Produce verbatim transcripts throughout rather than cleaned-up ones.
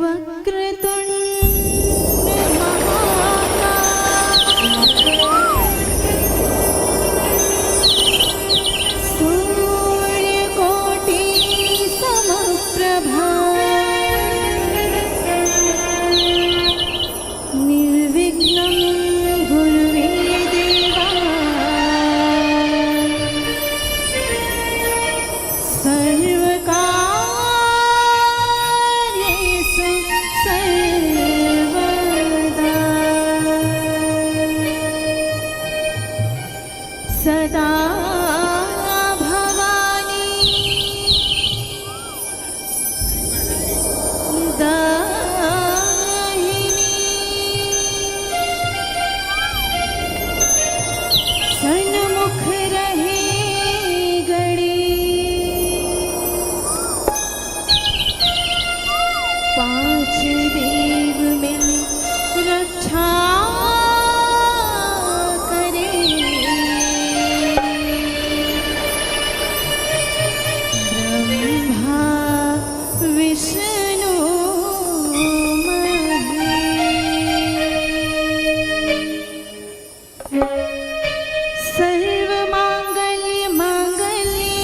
वक्रतुण्ड महाकाय सूर्यकोटि समप्रभा निर्विघ्नं कुरु मे देवा सर्वकार्येषु सर्वदा। सदा भवानी दाहिनी सन्मुख रहे गणेश। पांच देव मिल रक्षा करे। ब्रह्मा विष्णु महेश। सर्वमांगल्य मांगल्ये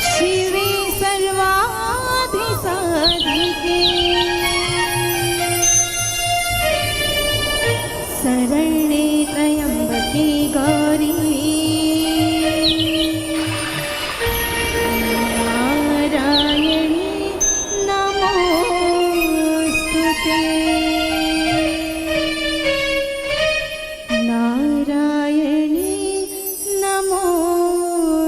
शिवे सर्वार्थ साधिके शरण्ये त्र्यंबके गौरी नारायणी नमोस्तुते। नारायणी नमोस्तुते।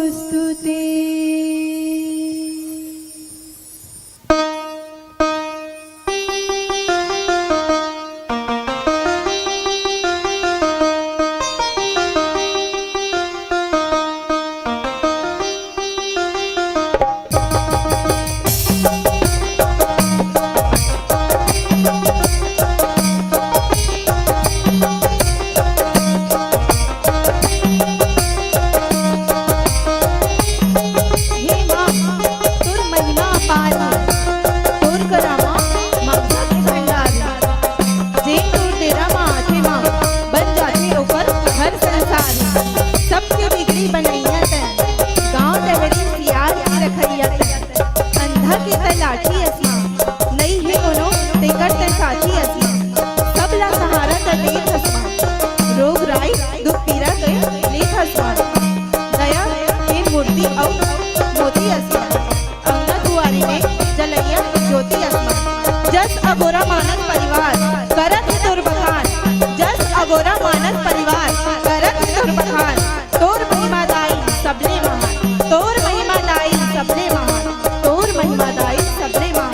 हे माँ, तोर महिमा अपार हे, तोर करा माँ ममता के भंडार हे। जे तोर डेरा माँ आथे माँ, बन जाथे ओकर घर संसार हे। सबके बिगड़ी बनइया तैं, गाँव डहरी सियार के रखइया तैं। अंधा के तैं लाठी अस माँ, नइ हे कोनो तेकर तैं साथी अस माँ। सबला सहारा तैं देत हस माँ, रोग राई दुख पीरा के लेत हस माँ। दया के मूर्ति अउ मोती अस माँ, अंगना दुआरी में जलइया ज्योति अस माँ। जस अगोरा मानस परिवार करत हे तोर बखान, जस अगोरा मानस परिवार करत हे तोर बखान। तोर महिमा दाई सबले महान, तोर महिमा दाई सबले महान, तोर महिमा दाई सबले महान।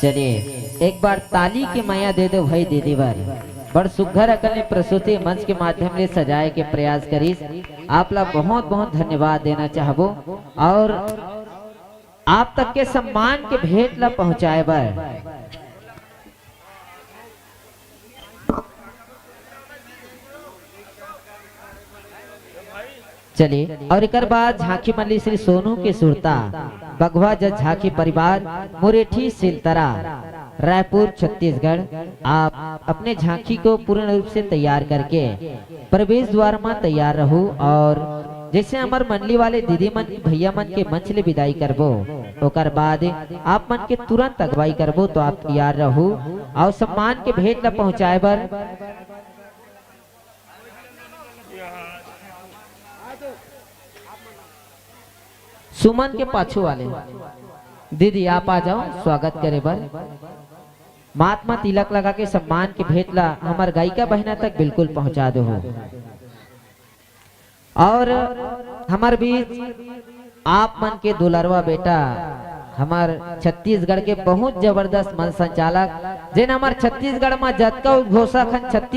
चलिए, एक बार ताली के मया दे दो भाई दीदी बर। बड़ सुघर अकन ले प्रस्तुति मंच के माध्यम ले सजाए के प्रयास करिस। आप ला बहुत बहुत धन्यवाद देना चाहबो और आप तक के सम्मान के भेंट ला पहुंचाए बर। चलिए, और एकर बाद झांकी मंडली श्री सोनू के सुरता, बघवा जस झांकी परिवार, मुरेठी सिलतरा, रायपुर, छत्तीसगढ़। आप अपने झांकी को पूर्ण रूप से तैयार करके प्रवेश द्वार में तैयार रहू और जैसे हमर मंडली वाले दीदी मन, भैया मन के मंच ले विदाई करबो, ओकर बाद आप मन के तुरंत अगुवाई करबो, तो आप तैयार रहू और सम्मान के भेंट ला पहुंचाए बर सुमन के पाछू वाले दीदी आप आ जाओ स्वागत करे बर। माथ म तिलक लगा के सम्मान के भेंट ला हमर गायिका बहिना तक बिल्कुल पहुंचा दो हो। और हमर बीच आप मन के दुलरवा बेटा, हमर छत्तीसगढ़ के बहुत जबरदस्त मंच संचालक, जेन हमर छत्तीसगढ़ म जतका उद्घोषक हन, छत्तीस